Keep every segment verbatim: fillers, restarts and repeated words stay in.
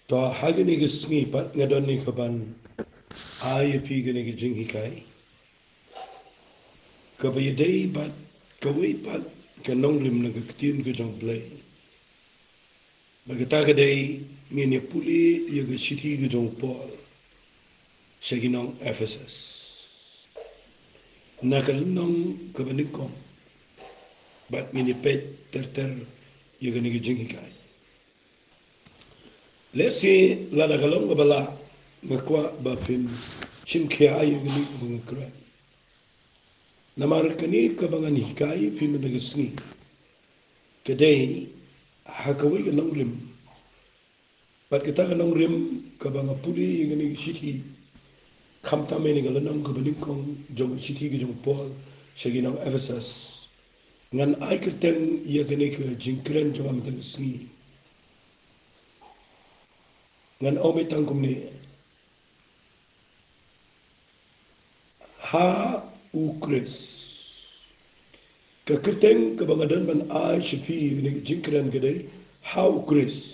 To ha kane ka sngi pat nga don ne ka ban ai ïa phi kane ka jinghikai kaba ïadei bad kawei pat ka nongrim na ka ktien ka jong U Blei. Bad kata ka dei ngin ïa pule ïa ka shithi ka jong u Paul sha ki nong Ephesus. Na ka lynnong kaba nyngkong bad ngin ïa peit ter ter ïa kane ka jinghikai. Lehse lada ka long kaba lah nga kwah ba phin shim khia ïa kane kaba nga kren. Namar kane kaba ngan hikai ïa phi mynta ka sngi ka dei ha kawei ka nongrim. Bad kata ka nongrim kaba nga pule ïa kane ka shithi khamtam ïa kane ka lynnong kaba nyngkong jong ka shithi ka jong u Paul sha ki nong Ephesus. Ngan ai kyrteng ïa kane ka jingkren jong nga mynta ka sngi. Ngan ong beit tang kumne. Ha u Khrist. Ka kyrteng kaba nga don ban ai sha phi ïa kane ka jingkren ka dei ha u Khrist.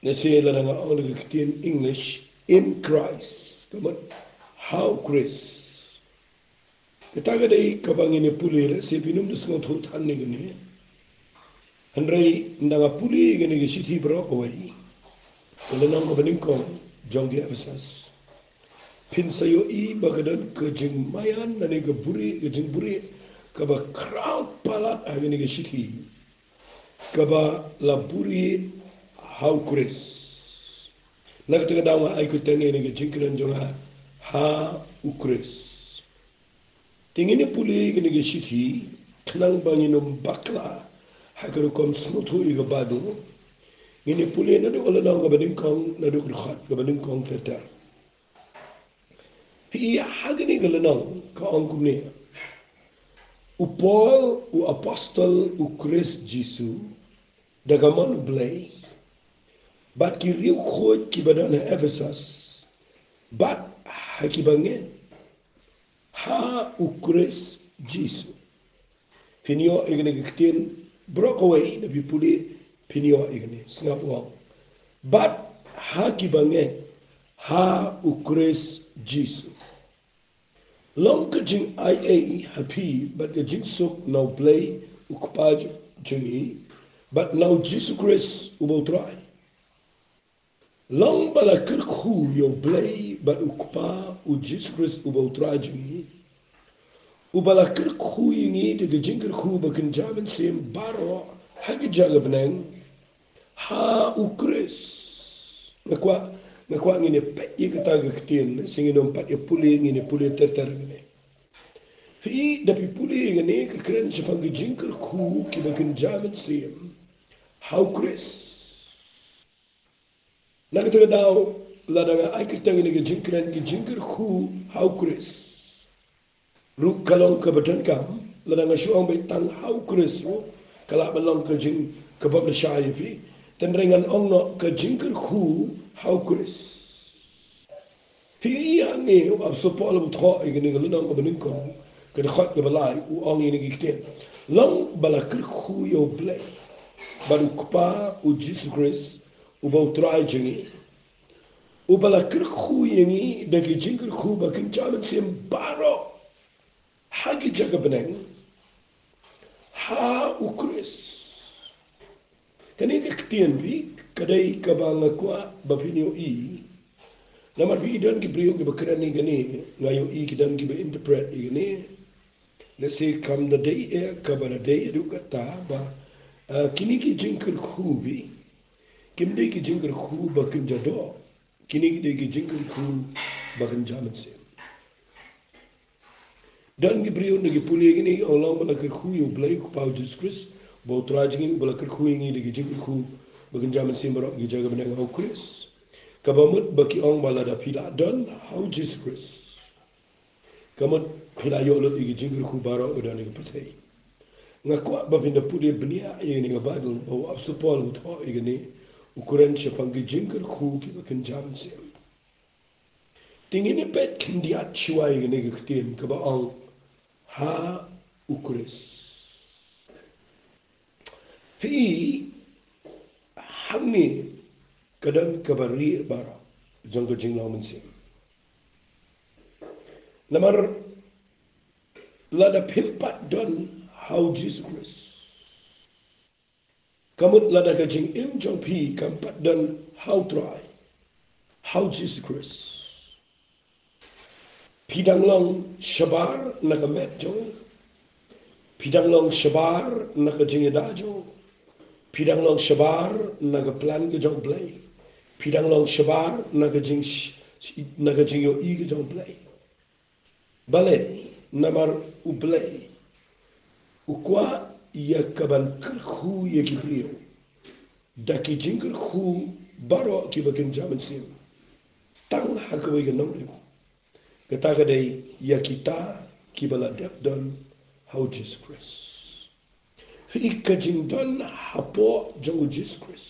Lehse lada nga ong da ka ktien English, in Christ. Ka mut ha u Khrist. Kata ka dei kaba ngin ïa pule, lehse phin ym da sngewthuh than ïa kane. Hynrei ynda nga pule ïa kane ka shithi baroh kawei, ka lynnong kaba nyngkong jong ki Ephesus, phin sa ïohi ba ka don ka jingmaïan lane ka buhrieh, ka jingbuhrieh kaba khraw palat ha kane ka shithi. Kaba la buhrieh ha u Khrist. Na kata ka daw nga ai kyrteng ïa kane ka jingkren jong nga ha u Khrist. Te ngin ïa pule ïa kane ka shithi khnang ba ngin ym bakla ha ka rukom sngewthuh ïa ka Baibl. Ngin ïa pule naduh ka lynnong kaba nyngkong naduh ka dkhot kaba nyngkong ter ter. Phi i ha kane ka lynnong ka ong kumne. U Paul u apostol u Khrist Jisu da ka mon U Blei, bad ki riewkhuid kiba don ha Ephesus, bad ha kiba ngeit ha u Khrist Jisu. Phin ïoh ïa kane ka ktien baroh kawei da phi pule phin ïoh ïa kane, sngap u ong. Bad ha kiba ngeit ha u Khrist Jisu. Long ka jingai ei ha phi bad ka jingsuk na U Blei u Kpa jong ngi bad na u Jisu Khrist uba u Trai. Long ba la kyrkhu ïa U Blei bad u Kpa u Jisu Khrist uba u Trai jong ngi. Uba la kyrkhu ïa ngi da ka jingkyrkhu ba kynja mynsiem baroh ha ki jaka bneng ha u Khrist. Nga kwah, nga kwah ngin ïa peit ïa kata ka ktien, lehse ngin ym pat ïa pule, ngin ïa pule ter ter kane. Phi i da phi pule ïa kane ka kren shaphang ki jingkyrkhu kiba kynja mynsiem ha u Khrist. Na kata ka daw lada nga ai kyrteng ïa kane ka jingkren ki jingkyrkhu ha u Khrist. Ruh ka long kaba donkam, lada nga shu ong beit tang ha u Khrist ruh ka lah ban long ka jing kaba bha lashai ïa phi. Tangba ngan ong noh ka jingkyrkhu ha u Khrist. Phi i hangne u apostol Paul u thoh ïa kane ka lynnong kaba nyngkong ka dkhot kaba lai u ong ïa kine ki ktien. Long ba la kyrkhu ïa U Blei bad u Kpa u Jisu Khrist uba u Trai jong ngi. Uba la kyrkhu ïa ngi da ki jingkyrkhu ba kynja mynsiem baroh ha ki jaka bneng ha u Khrist. Kane ka ktien phi ka dei kaba nga kwah ba phin ïohi. Namar phi i don ki briew kiba kren ïa kane, nga ïohi ki don kiba interpret ïa kane. Lehse kam da dei eh kaba da dei haduh katta ba, ah, kine ki jingkyrkhu phi kim dei ki jingkyrkhu ba kynja doh. Kine ki dei ki jingkyrkhu ba kynja mynsiem. Don ki briew na ki pule kine ki ong long ba la kyrkhu ïa U Blei u Kpa u Jisu Khrist uba u Trai jong ngi, uba la kyrkhu ïa ngi da ki jingkyrkhu ba kynja mynsiem baroh ki jaka bneng ha u Khrist. Kaba mut ba ki ong ba lada phi la don ha u Jisu Khrist ka mut phi la ïoh lut ïa ki jingkyrkhu baroh ba don ha ka pyrthei. Nga kwah ba phin da pule bniah ïa kane ka Baibl ba u apostol Paul u thoh ïa kane u kren shaphang ki jingkyrkhu kiba kynja mynsiem. Te ngin ïa peit khyndiat shuwa ïa kane ka ktien kaba ong ha u Khrist. Phi i, hangne ka don kaba rieh baroh jong ka jinglong mynsiem. Namar lada phim pat don ha u Jisu Khrist, ka mut lada ka jingim jong phi kam pat don ha u Trai, ha u Jisu Khrist, phi dang long shabar na ka met jong u, phi dang long shabar na ka jingïada jong u, phi dang long shabar na ka plan ka jong u Blei, phi dang long shabar na ka jing, na ka jingïohi ka jong u Blei. Balei? Namar u Blei u kwah ïa ka ban kyrkhu ïa ki briew da ki jingkyrkhu baroh kiba kynja mynsiem, tang ha kawei ka nongrim, kata ka dei ïa kita kiba la dep don ha u Jisu Khrist. Hynrei ka jingdon hapoh jong u Jisu Khrist,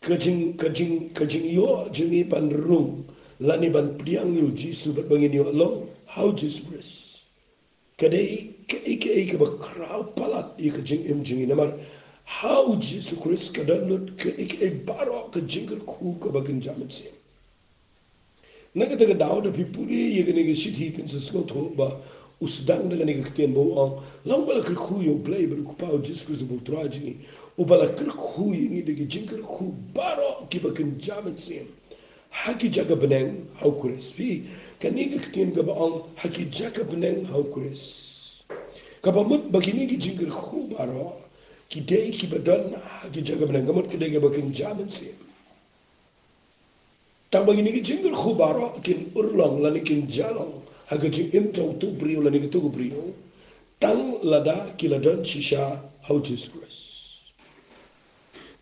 ka jing, ka jing, ka jingïoh jong ngi ban rung lane ban pdiang ïa u Jisu bad ba ngin ïoh long ha u Jisu Khrist, ka dei kaei kaei kaba khraw palat ïa ka jingim jong ngi. Namar ha u Jisu Khrist ka don lut kaei kaei baroh ka jingkyrkhu kaba kynja mynsiem. Na kata ka daw, da phi pule ïa kane ka shithi, phin sa sngewthuh ba u sdang da kane ka ktien ba u ong, la u ba la kyrkhu ïa u Blei bad u Kpa, u Jisu Khrist uba u Trai jong ngi, uba la kyrkhu ïa ngi da ki jingkyrkhu baroh kiba kynja mynsiem ha ki jaka bneng ha u Khrist. Phi, kane ka ktien kaba ong ha ki jaka bneng ha u Khrist, kaba mut ba kine ki jingkyrkhu baroh ki dei kiba don ha ki jaka bneng, ka mut ka dei kaba kynja mynsiem. Tang ba kine ki jingkyrkhu baroh kin urlong lane kin jia long ha ka jingim jong uto u briew lane kato ka briew, tang lada ki la don shisha ha u Jisu Khrist.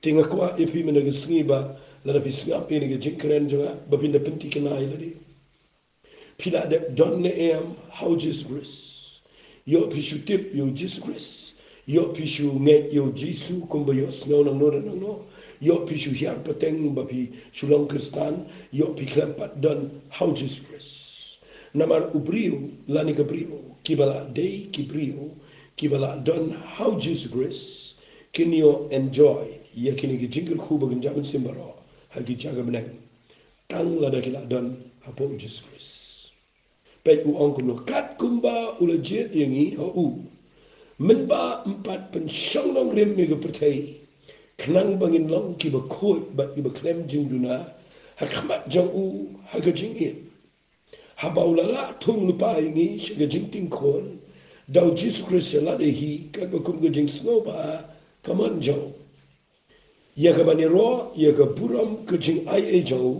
Te nga kwah ïa phi mynta ka sngi ba lada phi sngap ïa kane ka jingkren jong nga, ba phin da pynthikna ïa lade. Phi la dep don ne em ha u Jisu Khrist? Ïoh phi shu tip ïa u Jisu Khrist, ïoh phi shu ngeit ïa u Jisu kumba ïohsngew nangno re nangno, ïoh phi shu hiar pateng ba phi shu long Khristan, ïoh phi khlem pat don ha u Jisu Khrist. Namar u briew lane ka briew kiba la dei ki briew kiba la don ha u Jisu Khrist, kin ïoh enjoy ïa kine ki jingkyrkhu ba kynja mynsiem baroh ha ki jaka bneng, tang lada ki la don hapoh u Jisu Khrist. Peit u ong kumno, katkumba u la jied ïa ngi ha u, mynba um pat pynshong nongrim ïa ka pyrthei, khnang ba ngin long kiba khuid bad kiba khlem jingduna ha khmat jong u ha ka jingim. Haba u la lah thung lypa ïa ngi sha ka jingting khun da u Jisu Khrist sha lade hi, katba kum ka jingsngewbha ka mon jong u. Ïa ka ban ïaroh ïa ka burom ka jingaiei jong u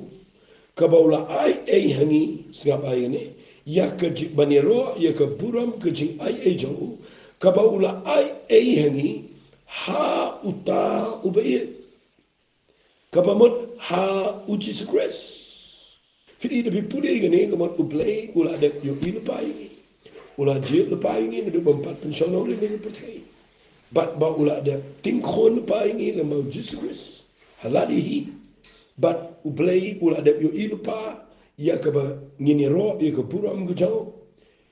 kaba u la ai ei ha ngi, sngap ei ne, ïa ka ji-, ban ïaroh ïa ka burom ka jingaiei jong u kaba u la ai ei ha ngi ha uta uba ïeit, kaba mut ha u Jisu Khrist. Phi dei da phi pule ïa kane, ka mut u Blei u la dep ïohi lypa ïa ngi, u la jied lypa ïa ngi naduh bym pat pynshong nongrim ïa ka pyrthei, bad ba u la dep ting khun lypa ïa ngi lyngba u Jisu Khrist ha lade hi. Bad u Blei u la dep ïohi lypa ïa kaba ngin ïaroh ïa ka burom ka jong u,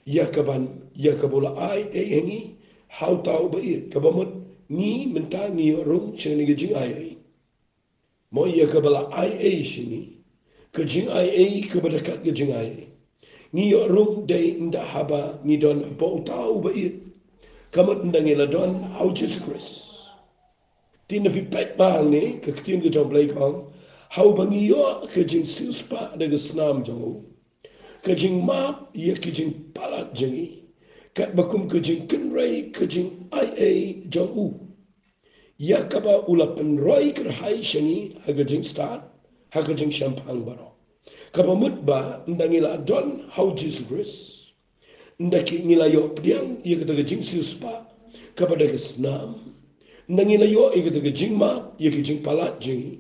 ïa kaban, ïa kaba u la ai ei ha ngi ha uta uba ïeit, kaba mut ngi mynta ngi ïoh rung sha kane ka jingaiei. Mo, ïa kaba la ai ei sha ngi, ka jingaiei kaba da kat ka jingaiei, ngi ïoh rung dei ynda haba ngi don hapoh uta uba ïeit, ka mut ynda ngi la don ha u Jisu Khrist. Te na phi peit ba hangne ka ktien ka jong u Blei ka ong, ha uba ngi ïoh ka jingsiewspah da ka snam jong u, ka jingmap ïa ki jingpalat jong ngi, katba kum ka jingkynrei ka jingaiei jong u, ïa kaba u la pynroi kyrhai sha ngi ha ka jingstad, ha ka jingshemphang baroh. Kaba mut ba ynda ngi la don ha u Jisu Khrist, ynda ki ngi la ïoh pdiang ïa kata ka jingsiewspah kaba da ka snam, ynda ngi la ïoh ïa kata ka jingmap ïa ka jingpalat jong ngi,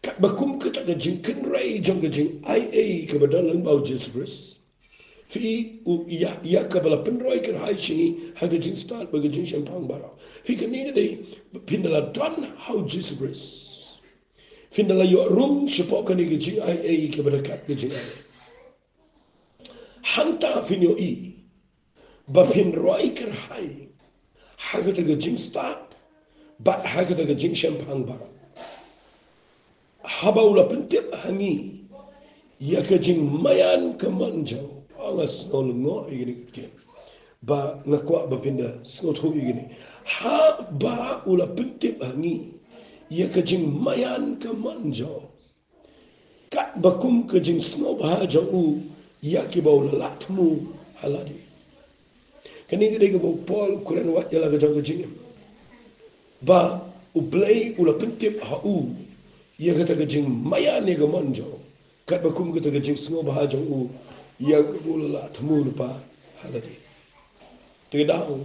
katba kum kata ka jingkynrei jong ka jingaiei kaba don lyngba u Jisu Khrist. Phi, u, ïa, ïa kaba la pynroi kyrhai sha ngi ha ka jingstad bad ka jingshemphang baroh. Phi, kane ka dei, phin da la don ha u Jisu Khrist, phin da la ïoh rung shapoh kane ka jingaiei kaba da kat ka jingaiei. Hangta phin ïohi ba phin roi kyrhai ha kata ka jingstad bad ha kata ka jingshemphang baroh. Haba u la pyntip ha ngi ïa ka jingmaïan ka mon jong u. Nga sngew lyngngoh ïa kine ki ktien. Ba nga kwah ba phin da sngewthuh ïa kine. Haba u la pyntip ha ngi ïa ka jingmaïan ka mon jong u. Katba kum ka jingsngewbha jong u ïa kiba u la lah thmu ha lade. Kane ka dei kaba u Paul u kren wat ïa la ka jong ka jingim. Ba U Blei u la pyntip ha u ïa kata ka jingmaïan ïa ka mon jong u. Katba kum kata ka jingsngewbha jong u ïa kaba u la lah thmu lypa ha lade. Te ka daw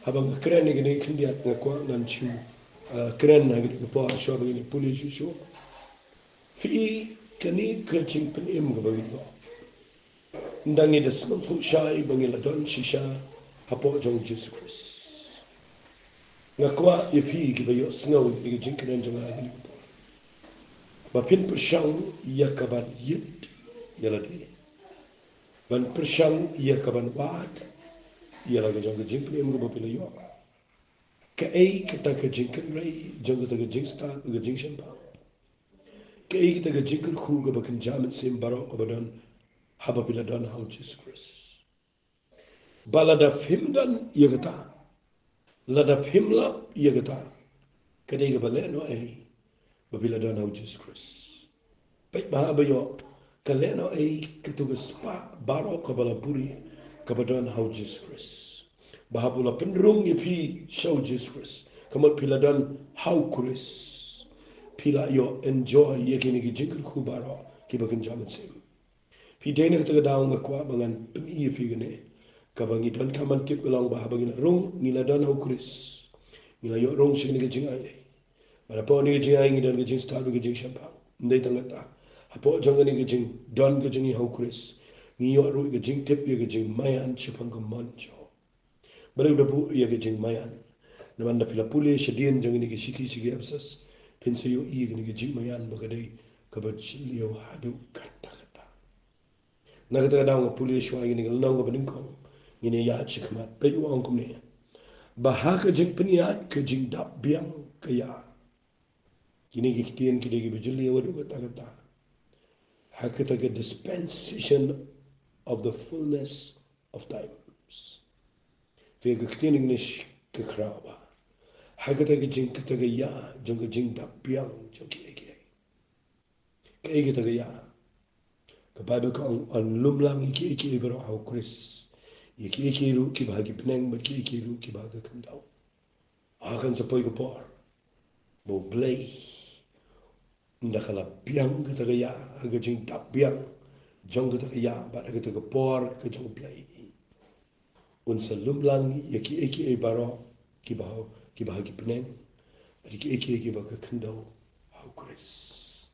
haba nga kren ïa kane khyndiat nga kwah ngan shu, ah, kren ha kane ka por shuwa ba ngin ïa pule shuh shuh. Phi i kane ka jingpynim kaba ngi ïoh. Ynda ngi da sngewthuh shai ba ngi la don shisha hapoh jong u Jisu Khrist. Nga kwah ïa phi kiba ïohsngew ïa ka jingkren jong nga ha kane ka por. Ba phin pyrshang ïa kaban ïit ïa lade. Ban pyrshang ïa kaban wad ïa la ka jong ka jingpynim kaba phi la ïoh. Kaei kata ka jingkynrei jong kata ka jingstad, ka jingshemphang. Kaei kata ka jingkyrkhu kaba kynja mynsiem baroh kaba don haba phi la don ha u Jisu Khrist. Ba lada phim don ïa kata, lada phim lap ïa kata, ka dei kaba lehnohei ba phi la don ha u Jisu Khrist. Peit ba haba ïoh ka lehnohei katu ka spah baroh kaba la buhrieh kaba don ha u Jisu Khrist. Ba haba u la pynrung ïa phi sha u Jisu Khrist, ka mut phi la don ha u Khrist, phi la ïoh enjoy ïa kine ki jingkyrkhu baroh kiba kynja mynsiem. Phi dei na kata ka daw nga kwah ba ngan pyni ïa phi kane. Kaba ngi donkam ban tip ka long ba haba ngi la rung, ngi la don ha u Khrist, ngi la ïoh rung sha kane ka jingai. Bad hapoh kane ka jingai ngi don ka jingstad bad ka jingshemphang. Ym dei tang kata, hapoh jong kane ka jingdon ka jong ngi ha u Khrist, ngi ïoh ruh ka jingtip ïa ka jingmaïan shaphang ka mon jong u. Ba dei u da buh ïa ka jingmaïan. Namar lada phi la pule shadien jong kine ki shithi sha ki Ephesus, phin sa ïohi ïa kane ka jingmaïan ba ka dei kaba jylliew haduh katta katta. Na kata ka daw nga pule shuwa ïa kane ka lynnong kaba nyngkong, ngin ïa ïaid shakhmat. Peit u ong kumne: Ba ha ka jingpynïaid ka jingdap biang ka ïa. Kine ki ktien ki dei kiba jylliew haduh katta katta. Ha kata ka dispensation of the fullness of times. Phi ïa ka ktien English ka khraw bha. Ha kata ka jing, kata ka ïa jong ka jingdap biang jong kiei kiei. Kaei kata ka ïa? Ka Baibl ka ong, yn lum lang ïa kiei kiei baroh ha u Khrist. Ïa kiei kiei ruh kiba ha ki bneng bad kiei kiei ruh kiba ha ka khyndew. Ha kan sa poi ka por ba U Blei ynda ka la biang kata ka ïa, ha ka jingdap biang jong kata ka ïa bad ha kata ka por ka jong U Blei, un sa lum lang ïa kiei kiei baroh kiba ha, kiba ha ki bneng bad kiei kiei kiba ha ka khyndew ha u Khrist.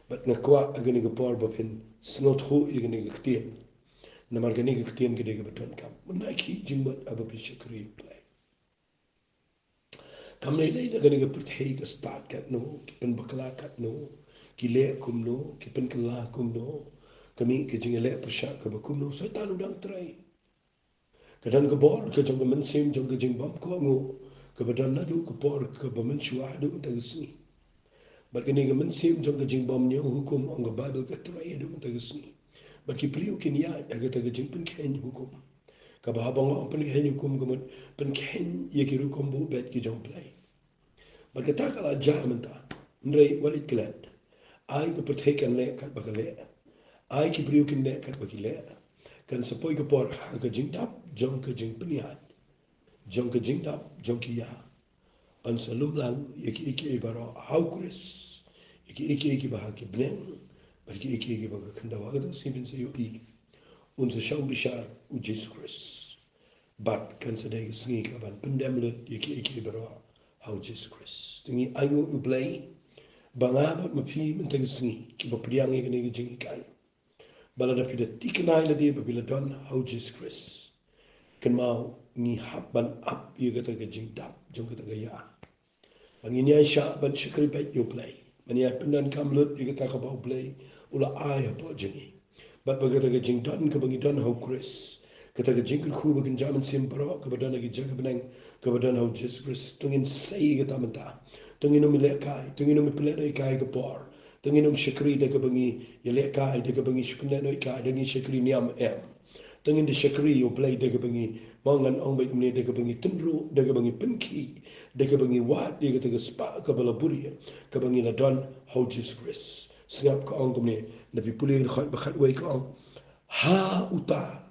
Bad nga kwah ha kane ka por ba phin sngewthuh ïa kane ka ktien. Namar kane ka ktien ka dei kaba donkam. Mynta ki jingmut haba phi shakri ïa U Blei. Kam lei lei la kane ka pyrthei ka stad katno, ki pynbakla katno, ki leh kumno, ki pynkylla kumno, ka mih ka jingïaleh pyrshah kaba kumno, Soitan u dang trei. Ka don ka bor ka jong ka mynsiem jong ka jingbym kohnguh kaba don naduh ka por kaba mynshuwa haduh mynta ka sngi. Bad kane ka mynsiem jong ka jingbym ñiew hukum, ong ka Baibl, ka trei haduh mynta ka sngi. Bad ki briew kin ïaid ha kata ka jingpynkheiñ hukum. Kaba haba nga ong pynkheiñ hukum ka mut pynkheiñ ïa ki rukom buh beit ki jong U Blei. Bad kata ka la jia mynta. Hynrei wat leit klet. Ai ka pyrthei kan leh katba ka leh. Ai ki briew kin leh katba ki leh. Kan sa poi ka por ha ka jingdap jong ka jingpynïaid, jong ka jingdap jong ki ïa. Yn sa lum lang ïa kiei kiei baroh ha u Khrist, ïa kiei kiei kiba ha ki bneng bad kiei kiei kiba ha ka khyndew. Ha kata ka sngi phin sa ïohi. Un sa shong bishar U Jisu Khrist. Bad kan sa dei ka sngi kaban pyndem lut ïa kiei kiei baroh ha U Jisu Khrist. Te ngi ainguh ïa U Blei ba nga bad ma phi mynta ka sngi kiba pdiang ïa kane ka jinghikai, ba lada phi da thikna ïa lade ba phi la don ha U Jisu Khrist, kynmaw ngi hap ban ap ïa kata ka jingdap jong kata ka ïa. Ba ngin ïai shah ban shakri beit ïa U Blei, ban ïai pyndonkam lut ïa kata kaba U Blei u la ai hapoh jong ngi. Bad ba kata ka jingdon kaba ngi don ha u Khrist, kata ka jingkyrkhu ba kynja mynsiem baroh kaba don ha ki jaka bneng kaba don ha u Jisu Khrist, to ngin sei ïa kata mynta. To ngin ym lehkai, to ngin ym pynlehnohkai ka por. Te ngin ym shakri da kaba ngi ïalehkai, da kaba ngi shu kynnoh ïa ka, da ngi shakri niam, em. Te ngin da shakri ïa U Blei da kaba ngi, ma ngan ong beit kumne, da kaba ngi tynruh, da kaba ngi pynkhih, da kaba ngi wad ïa kata ka spah kaba la buhrieh kaba ngi la don ha U Jisu Khrist. Sngap ka ong kumne, da phi pule ka dkhot ba khatwei ka ong, ha uta.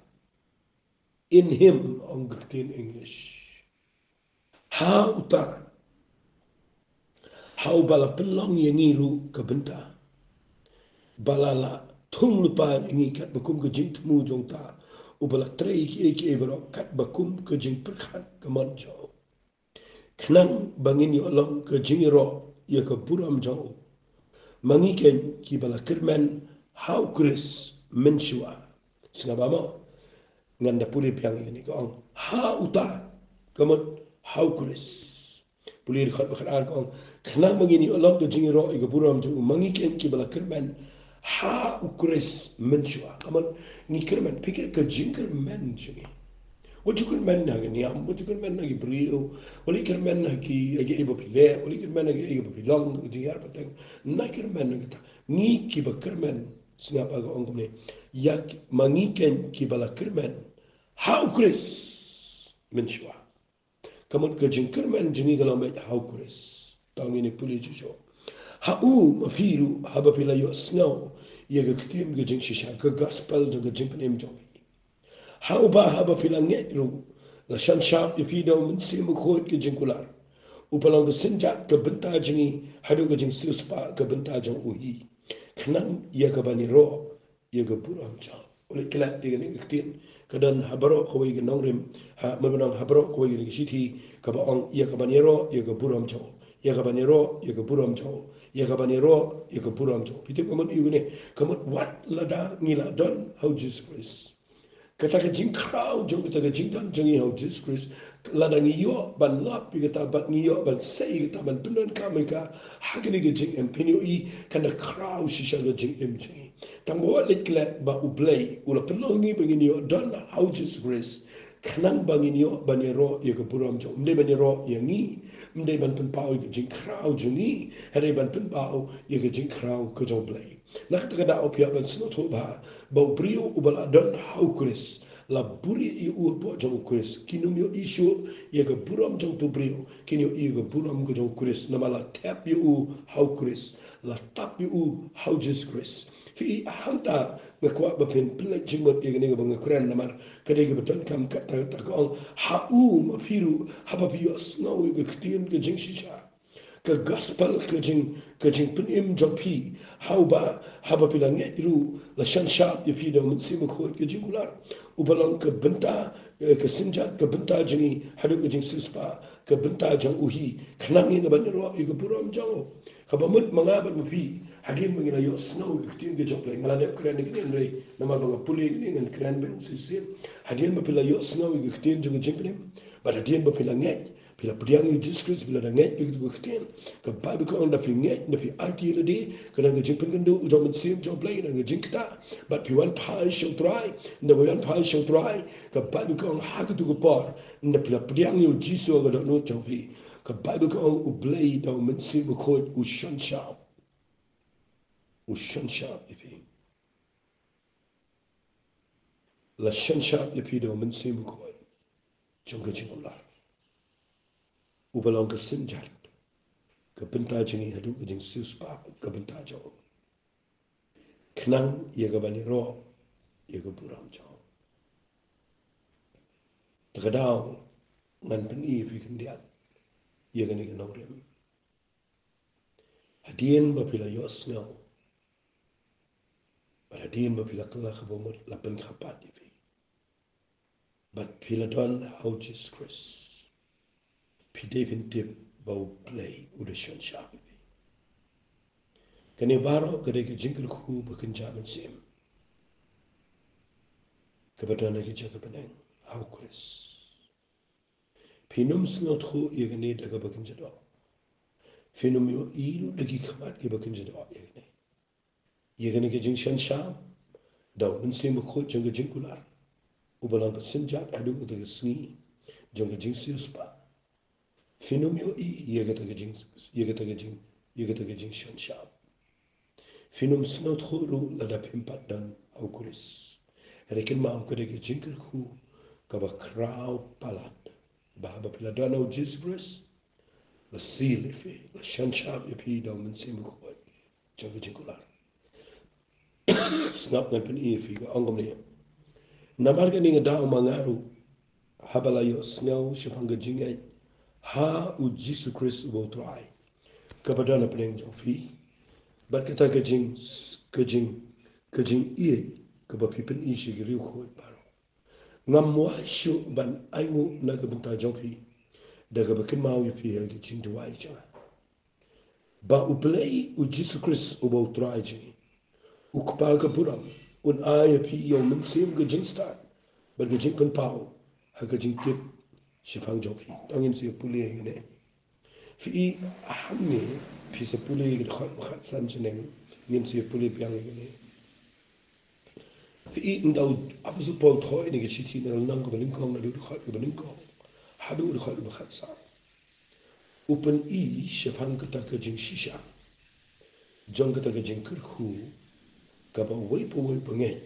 In him, ong ka ktien English. Ha uta. Ha uba la pynlong ïa ngi ruh ka bynta, ba la lah thung lypa ïa ngi katba kum ka jingthmu jong uta uba la trei kiei kiei baroh, katba kum ka jingpyrkhat ka mon jong u. Khnang ba ngin ïoh long ka jingïaroh ïa ka burom jong u, ma ngi keiñ kiba la kyrmen ha U Khrist mynshuwa. Sngap bha mo. Ngan da pule biang ïa kane, ka ong, ha uta, ka mut ha U Khrist. Pule dkhot ba khatar, ka ong, khnang ba ngin ïoh long ka jingïaroh ïa ka burom jong u, ma ngi keiñ kiba la kyrmen ha U Khrist mynshuwa. Ka mut ngi kyrmen, phi kyrmen, ka jingkyrmen jong ngi, wat ju kyrmen ha ka niam, wat ju kyrmen ha ki briew, wat ju kyrmen ha ki, ha kiei ba phi leh, wat ju kyrmen ha kiei ba phi long, ka jingïar pateng. Ngi kyrmen ha kata. Ngi kiba kyrmen, sngap, ka ong kumne, ïa ki, ma ngi keiñ kiba la kyrmen ha U Khrist mynshuwa. Ka mut ka jingkyrmen jong ngi ka long beit ha U Khrist. To ngin ïa pule juh juh. Ha u ma phi ruh, haba phi la ïohsngew ïa ka ktien ka jingshisha, ka gospel jong ka jingpynim jong phi, ha uba haba phi la ngeit ruh, la shan shap ïa phi da U Mynsiem Bakhuid ka jingkular, uba long ka synjat ka bynta jong ngi haduh ka jingsiewspah ka bynta jong u hi, khnang ïa kaban ïaroh ïa ka burom jong u. Leit klet ïa kane ka ktien, ka don ha baroh kawei ka nongrim, ha, mynba nong ha baroh kawei ka shithi, kaba ong, ïa kaban ïaroh ïa ka burom jong u, ïa kaban ïaroh ïa ka burom jong u, ïa kaban ïaroh ïa ka burom jong u. Phi tip ka mut ïa kane, ka mut wat lada ngi la don ha U Jisu Khrist, kata ka jingkhraw jong kata ka jingdon jong ngi ha U Jisu Khrist, lada ngi ïoh ban lap ïa kata, bad ngi ïoh ban sei ïa kata, ban pyndonkam ïa ka ha kane ka jingim, phin ïohi kan da khraw shisha ka jingim jong ngi. Tang ba wat leit klet ba U Blei u la pynlong ngi ba ngin ïoh don ha U Jisu Khrist, khnang ba ngin ïoh ban ïaroh ïa ka burom jong u. Ym dei ban ïaroh ïa ngi, ym dei ban pynpaw ïa ka jingkhraw jong ngi, hynrei ban pynpaw ïa ka jingkhraw ka jong U Blei. Na kata ka daw phi hap ban sngewthuh bha ba u briew uba la don ha U Khrist, la buhrieh ïa u hapoh jong U Khrist, kin ym ïohi shuh ïa ka burom jong utu u briew, kin ïohi ïa ka burom ka jong U Khrist, namar la thep ïa u ha U Khrist, la tap ïa u ha U Jisu Khrist. Phi, hangta nga kwah ba phin pynleit jingmut ïa kane kaba nga kren, namar ka dei kaba donkam. Kata, kata ka ong, ha u ma phi ruh, haba phi ïohsngew ïa ka ktien ka jingshisha, ka gospel ka jing, ka jingpynim jong phi, ha uba haba phi la ngeit ruh, la shan shap ïa phi da U Mynsiem Bakhuid ka jingkular, uba long ka bynta, eh, ka synjat ka bynta jong ngi haduh ka jingsiewspah ka bynta jong u hi, khnang ïa kaban ïaroh ïa ka burom jong u. Kaba mut ma nga bad ma phi, hadien ba ngi la ïohsngew ïa ka ktien ka jong U Blei, nga la dep kren ïa kane hynrei namar ba nga pule ïa kane ngan kren biang shisien. Hadien ba phi la ïohsngew ïa ka ktien jong ka jingpynim, bad hadien ba phi la ngeit, phi la pdiang ïa U Jisu Khrist, phi la da ngeit ïa ka ktien. Ka Baibl ka ong, da phi ngeit, da phi aiti ïa lade, ka don ka jingpynkynduh jong U Mynsiem jong U Blei, ka don ka jingktah, bad phi wan phai sha U Trai, da phi wan phai sha U Trai, ka Baibl ka ong, ha katu ka por, da phi la pdiang ïa U Jisu ha ka dohnud jong phi, ka Baibl ka ong, U Blei da U Mynsiem Bakhuid u shan shap. U shan shap ïa phi. La shan shap ïa phi da U Mynsiem Bakhuid jong ka jingkular, uba long ka synjat ka bynta jong ngi haduh ka jingsiewspah ka bynta jong u, khnang ïa kaban ïaroh ïa ka burom jong u. Te ka daw ngan pyni ïa phi khyndiat ïa kane ka nongrim. Hadien ba phi la ïohsngew, bad hadien ba phi la kylla ka bamut, la pynkha pat ïa phi, bad phi la don ha U Jisu Khrist, phi dei phin tip ba U Blei u da shan shap ïa phi. Kane baroh ka dei ka jingkyrkhu ba kynja mynsiem kaba don ha ki jaka bneng ha U Khrist. Phin ym sngewthuh ïa kane da kaba kynja doh. Phin ym ïohi ruh da ki khmat kiba kynja doh ïa kane. Ïa kane ka jingshan shap da U Mynsiem Bakhuid jong ka jingkular, uba long ka synjat haduh kata ka sngi jong ka jingsiewspah. Phin ym ïohi ïa kata ka jing, ïa kata ka jing, ïa kata ka jingshan shap. Phin ym sngewthuh ruh lada phim pat don ha u Khrist. Hynrei kynmaw, ka dei ka jingkyrkhu kaba khraw palat ba haba phi la don ha u Jisu Khrist, la seal ïa phi, la synshar ïa phi da u Mynsiem Bakhuid jong ka jingkular. Sngap, ngan pyni ïa phi, ka ong kumne. Namar kane nga daw ma nga ruh, haba la ïohsngew shaphang ka jingngeit ha u Jisu Khrist uba u Trai, kaba don hapdeng jong phi, bad kata ka jing, ka jing, ka jingïeit kaba phi pyni sha ki riewkhuid baroh, ngam wai shuh ban ainguh na ka bynta jong phi, da kaba kynmaw ïa phi ha ka jingduwai jong nga. Ba U Blei, u Jisu Khrist uba u Trai jong ngi, u Kpa ka burom, un ai ïa phi ïa u Mynsiem ka jingstad bad ka jingpynpaw ha ka jingtip shaphang jong phi. To ngin sa ïa pule ïa kane. Phi i, hangne phi sa pule ïa ka dkhot ba khatsan shaneng, ngin sa ïa pule biang ïa kane. Phi i, ynda u Apostol Paul u thoh ïa kane ka shithi na ka lynnong kaba nyngkong, na ka dkhot kaba nyngkong haduh ka dkhot kaba khatsan, u pyni shaphang kata ka jingshisha jong kata ka jingkyrkhu kaba uwei pa uwei u bangeit,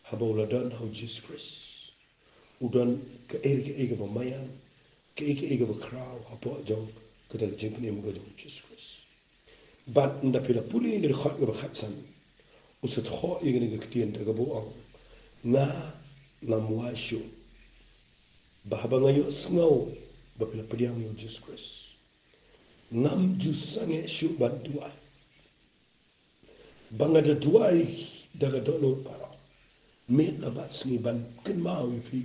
haba u la don ha u Jisu Khrist, u don kaei kaei kaba maïan, kaei kaei kaba khraw hapoh jong kata ka jingpynim ka jong u Jisu Khrist. Bad ynda phi la pule ïa ka dkhot kaba khatsan, u sa thoh ïa kane ka ktien da kaba u ong, nga ngam wai shuh ba haba nga ïohsngew ba phi la pdiang ïa u Jisu Khrist, ngam ju sangeh shuh ban duwai. Ba nga da duwai da ka dohnud baroh, miet la bad sngi, ban kynmaw ïa phi.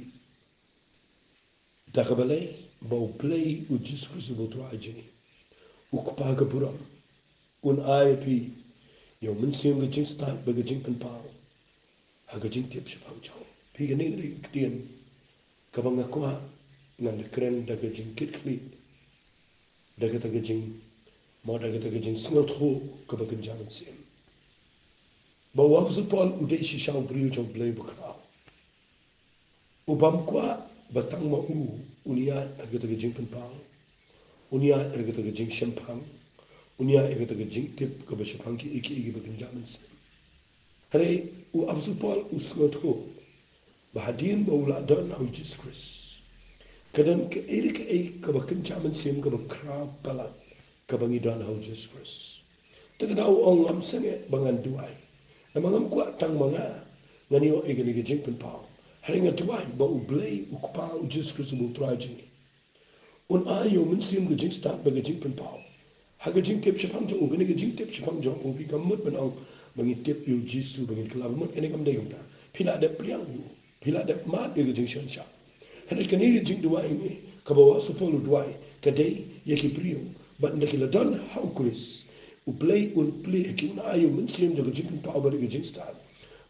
Da kaba lei, ba U Blei, u Jisu Khrist uba u Trai jong ngi, u Kpa ka burom, un ai ïa phi ïa u Mynsiem ka jingstad bad ka jingpynpaw ha ka jingtip shaphang jong phi. Kane ka dei ka ktien kaba nga kwah ngan da kren da ka jingkitkhlieh, da kata ka jing, mo da kata ka jingsngewthuh kaba kynja mynsiem. Ba u Apostol Paul u dei shisha u briew jong U Blei bakhraw, u bym kwah ba tang ma u un ïaid ha kata ka jingpynpaw, un ïaid ha kata ka jingshemphang, un ïaid ha kata ka jingtip kaba shaphang kiei kiei kiba kynja mynsiem. Hynrei u Apostol Paul u sngewthuh ba hadien ba u la don ha u Jisu Khrist, ka don kaei re kaei kaba kynja mynsiem kaba khraw palat kaba ngi don ha u Jisu Khrist. Te ka daw u ong, ngam sangeh ba ngan duwai, namar ngam kwah tang ma nga ngan ïoh ïa kane ka jingpynpaw. Hynrei nga duwai ba U Blei, u Kpa, u Jisu Khrist uba u Trai jong ngi, un ai ïa u Mynsiem ka jingstad bad ka jingpynpaw ha ka jingtip shaphang jong u. Kane ka jingtip shaphang jong u, phi, kam mut ban ong ba ngi tip ïa u Jisu, ba ngin kylla, ba mut kane kam dei kumta. Phi lah dep pdiang ïa u, phi lah dep mad ïa ka jingsynshar. Hynrei kane ka jingduwai ngi, kaba u Apostol Paul u duwai, ka dei ïa ki briew ba ynda ki la don ha u Khrist, U Blei un plie ha ki, un ai ïa u Mynsiem jong ka jingpynpaw bad ka jingstad,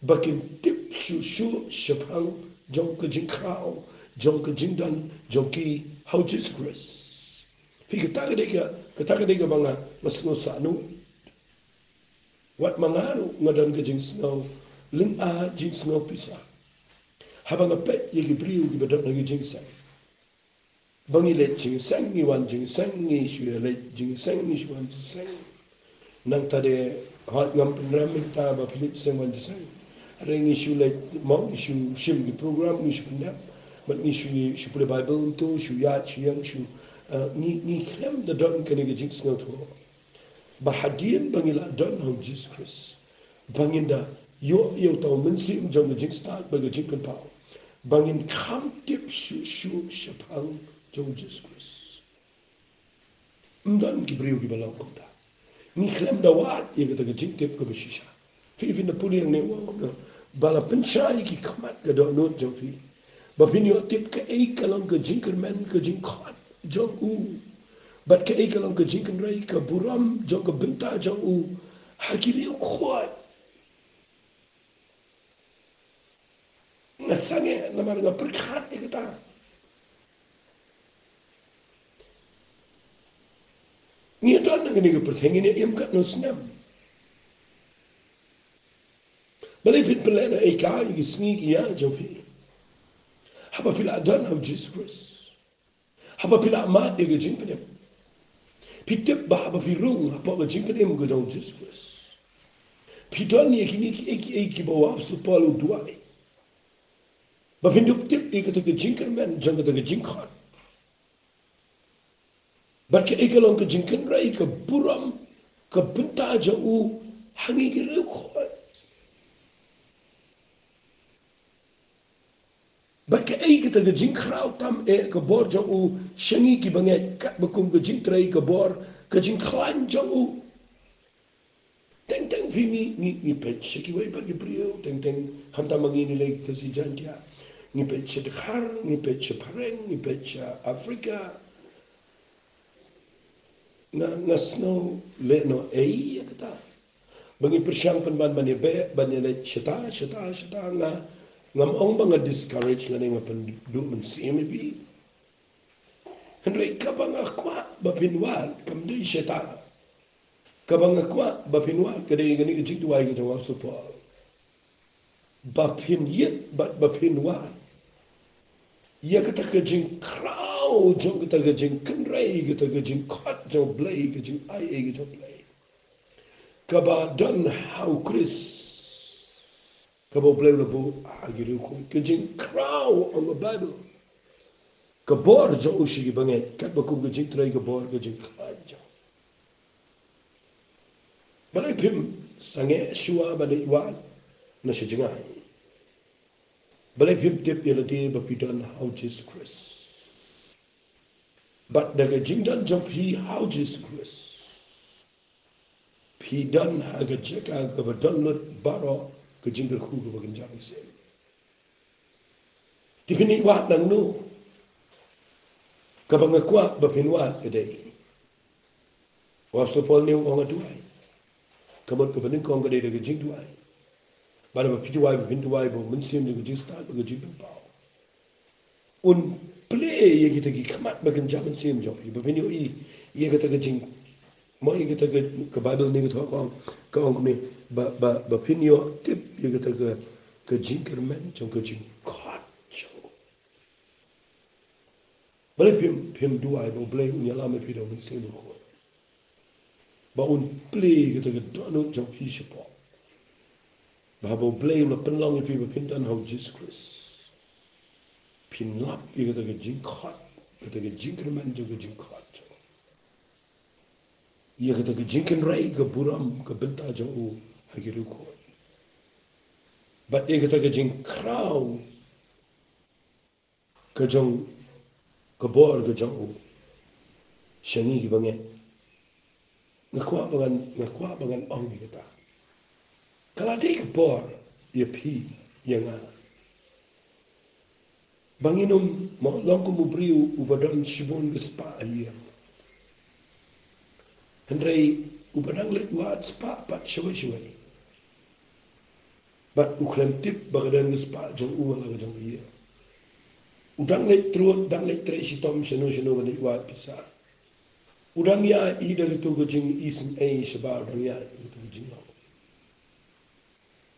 ba kin tip shuh shuh shaphang jong ka jingkhraw, jong ka jingdon jong ki ha u Jisu Khrist. Phi, kata ka dei ka, kata ka dei kaba nga, nga sngew sahnud. Wat ma nga ruh nga don ka jingsngew lynga, jingsngew pisa, haba nga peit ïa ki briew kiba don ha ki jingseng. Ba ngi leit jingseng, ngi wan jingseng, ngi shu ïa leit jingseng, ngi shu wan jingseng. Nangta de, hooid, ngam pynrem ïa kata ba phi leit seng wan jingseng. Hynrei ngi shu leit, mo, ngi shu shim ki program, ngi shu pyndep, bad ngi shu, shu pule Baibl, to shu ïaid, shu ïeng, shu, eh, ngi, ngi khlem da don kane ka jingsngewthuh ba hadien ba ngi la don ha u Jisu Khrist, ba ngin da ïoh ïa uta u Mynsiem jong ka jingstad bad ka jingpynpaw, ba ngin kham tip shuh shuh shaphang jong u Jisu Khrist. Ym don ki briew kiba long kumta. Ngi khlem da wad ïa kata ka jingtip kaba shisha. Phi, phin da pule hangne, u ong kumno, ba la pynshai ïa ki khmat ka dohnud jong phi, ba phin ïoh tip kaei ka long ka jingkyrmen, ka jingkhot jong u, bad kaei ka long ka jingkynrei, ka burom jong ka bynta jong u ha ki riewkhuid. Nga sangeh namar nga pyrkhat ïa kata. Ngi don ha kane ka pyrthei, ngin ïa im katno snem? Balei phin pynlehnohei ïa ki sngi ki ïa jong phi, haba phi la don ha u Jisu Khrist? Haba phi la mad ïa ka jingpynim, phi tip ba haba phi rung hapoh ka jingpynim ka jong u Jisu Khrist, Phi don ïa kine kiei kiei kiba u Apostol Paul u duwai. Ba phin dup tip ïa kata ka jingkyrmen jong kata ka jingkhot. Bad kaei ka long ka jingkynrei, ka burom, ka bynta jong u ha ngi ki riewkhuid. Bad kaei kata ka jingkhraw tam eh ka bor jong u sha ngi ki bangeit, katba kum ka jingtrei, ka bor, ka jingkhlaiñ jong u. Teng teng phi, ngi, ngi, ngi peit sha kiwei pat ki briew, teng teng, khamtam ma ngi, ngi leh ki Khasi Jaiñtia. Ngi peit sha Dkhar, ngi peit sha Phareng, ngi peit sha Africa. Nga, nga sngew lehnohei ïa kata. Ba ngi pyrshang pynban ban ïabeh, ban ïaleit shata, shata, shata, nga, ngam ong ba nga discourage lane nga pynduh mynsiem ïa phi. Hynrei kaba nga kwah ba phin wad kam dei shata. Kaba nga kwah ba phin wad ka dei kane ka jingduwai ka jong u Apostol Paul. Ba phin ïeit bad ba phin wad ïa kata ka jingkhraw jong kata ka jingkynrei, kata ka jingkhot jong U Blei, ka jingai ei ka jong U Blei. Kaba don ha U Khrist. Kaba U Blei u la buh ha ki riewkhuid, ka jingkhraw ong ka Baibl. Ka bor jong u sha ki bangeit, katba kum ka jingtrei, ka bor, ka jingkhlaiñ jong u. Balei phim sangeh shuwa ban leit wad na sha jngai? Balei phim tip ïa lade ba phi don ha U Jisu Khrist? Bad da ka jingdon jong phi ha U Jisu Khrist, phi don ha ka jaka kaba don lut baroh ka jingkyrkhu kaba kynja mynsiem. Te phin ïa wad nangno? Kaba nga kwah ba phin wad ka dei, u Apostol Paul ne u ong, duwai. Ka mut kaba nyngkong ka dei da ka jingduwai. Bad ba phi duwai, ba phin duwai ba u mynsiem jong ka jingstad bad ka jingpynpaw un plie ïa kita ki khmat ba kynja mynsiem jong phi, ba phin ïohi ïa kata ka jing, mo ïa kata ka, ka Baibl ne ka thoh ka ong, ka ong kumne, ba, ba, ba phin ïoh tip ïa kata ka, ka jingkyrmen jong ka jingkhot jong u. Balei phim, phim duwai ba U Blei un ïalam ïa phi da U Mynsiem Bakhuid, ba un plie kata ka dohnud jong phi shapoh? Ba haba U Blei u la pynlong ïa phi ba phin don ha U Jisu Khrist, phin lap ïa kata ka jingkhot, kata ka jingkyrmen jong ka jingkhot jong u, ïa kata ka jingkynrei, ka burom, ka bynta jong u ha ki riewkhuid, bad ïa kata ka jingkhraw ka jong, ka bor ka jong u sha ngi ki bangeit. Nga kwah ba ngan, nga kwah ba ngan ong ïa kata. Ka la dei ka bor ïa phi, ïa nga, ba ngin ym, mo, long kum u briew uba don shibun ka spah ha ïing. Hynrei uba dang leit wad spah pat shawei shawei, bad u khlem tip ba ka don ka spah jong u ha la ka jong ka ïing. U dang leit trud, dang leit trei shitom shano shano ban leit wad pisa. U dang ïaid da katu ka jingisynei shabar, u dang ïaid da katu ka jinglong.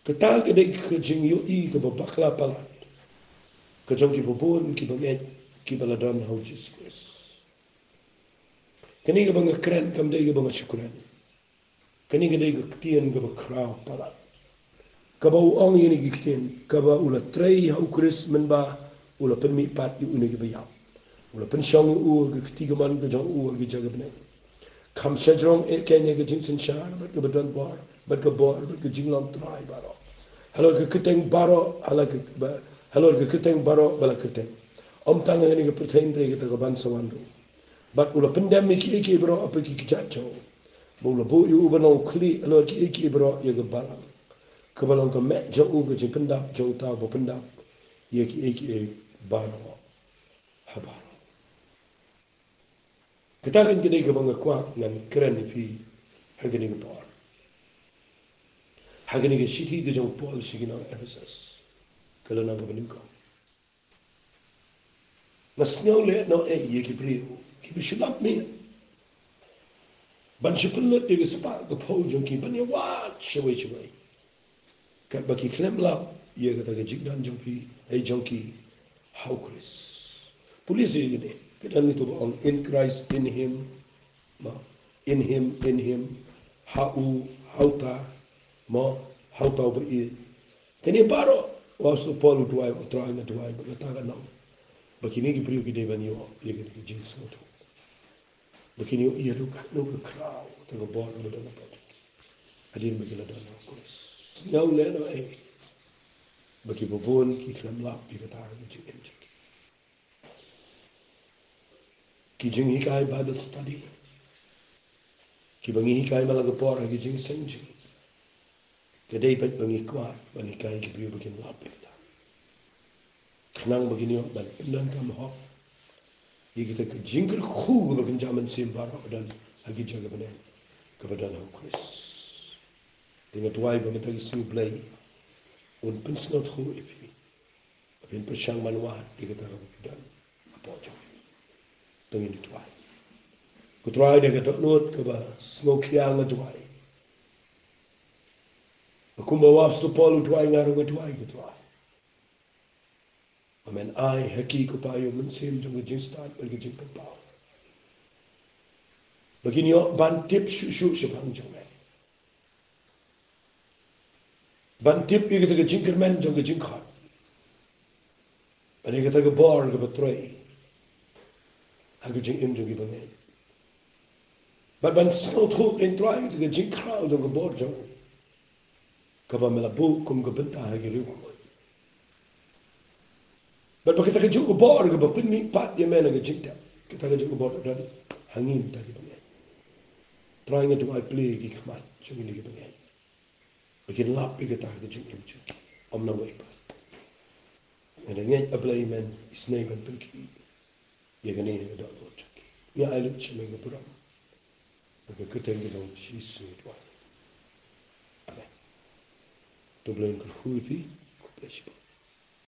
Kata ka dei ka jingïohi kaba bakla palat ka jong kiba bun ki bangeit kiba la don ha U Jisu Khrist. Kane kaba nga kren kam dei kaba nga shu kren. Kane ka dei ka ktien kaba khraw palat, kaba u ong ïa kine ki ktien, kaba u la trei ha U Khrist mynba u la pynmihpat ïa une kaba ïap. U la pynshong ïa u ha ka kti kamon ka jong u ha ki jaka bneng. Kham shajrong eh kein ïa ka jingsynshar bad kaba don bor, bad ka bor, bad ka jinglong trai baroh, halor ka kyrteng baroh, halor ka ba, halor ka kyrteng baroh ba la kyrteng, ym tang ha kane ka pyrthei hynrei kata kaban sa wan ruh. Bad u la pyndem ïa kiei kiei baroh ha ki kjat jong u. Bad u la buh ïa u ban long u khlieh halor kiei kiei baroh ïa ka balang, kaba long ka meh jong u, ka jingpyndap jong uta uba pyndap ïa kiei kiei baroh ha baroh. Kata kan ka dei kaba nga kwah ngan kren ïa phi ha kane ka por, ha kane ka shithi ka jong u Paul sha ki nong Ephesus, ka lynnong kaba nyngkong. Nga sngew lehnohei ïa ki briew kiba shu lap miet ban shu pynlut ïa ka spah ka phew jong ki ban ïa wad shawei shawei, katba ki khlem lap ïa kata ka jingdon jong phi, eh, jong ki ha U Khrist. Pule seh ïa kane, ka don kito ba ong, in Christ, in him, ma, in him, in him, ha u, ha uta, Mo, ha uta uba ïeit. Kane baroh, u Apostol Paul u duwai, u Trai nga duwai, ba kata ka nang. Ba kine ki briew ki dei ban ïoh, ïa kane ka jingsngewthuh. Ba kin ïoh ïa ruh katno ka khraw, kata ka bor ba don hapoh jong ki. Hadien ba ki la don ha u Khrist. Sngewlehnohei. Ba ki babun, ki khlem lap, ïa kata ka jingim jong ki. Ki jinghikai Bible study. Kiba ngi hikai man la ka por ha ki jingseng jong ngi. Ka dei pat ba ngi kwah, ban hikai ki briew ba kin lap ïa kata. Khnang ba kin ïoh ban pyndonkam hok. Ïa kita ki jingkyrkhu kaba kynja mynsiem baroh ba don ha ki jaka bneng. Kaba don ha u Khrist. Te nga duwai ba mynta ka sngi u Blei. Un pynsngewthuh ïa phi. Ba phin pyrshang ban wad ïa kata kaba phi don hapoh jong phi. To ngin duwai. Ko Trai da ka dohnud kaba sngewkhia nga duwai. Ba kumba u Apostol Paul u duwai nga ruh nga duwai ko Trai. Ba men ai ha ki ko Pa ïa u mynsiem jong ka jingstad bad ka jingpynpaw. Ba kin ïoh ban tip shuh shuh shaphang jong me. Ban tip ïa kata ka jingkyrmen jong ka jingkhot. Bad ïa kata ka bor kaba trei. Ha ka jingim jong ki bangeit. Bad ban sngewthuh ko Trai ïa kata ka jingkhraw jong ka bor jong. Kaba me la buh kum ka bynta ha ki riewkhuid. Bad ba kata ka jingkyrkhu kaba pynmih pat ïa me na ka jingtep. Kata ka jingkyrkhu ba don ha ngi mynta ki bangeit. Trai nga duwai plie ïa ki khmat jong ngi ki bangeit. Ba kin lap ïa kata ka jingim jong ki. Ym na wei pat. Nga da ngeit A Blei men isynei ban pynkhih. Ïa kane ka dohnud jong ki. Nga ai lut sha me ka burom. Ha ka kyrteng ka jong U Jisu nga duwai. Amen. To Blei un kyrkhu ïa phi. Khublei shibun.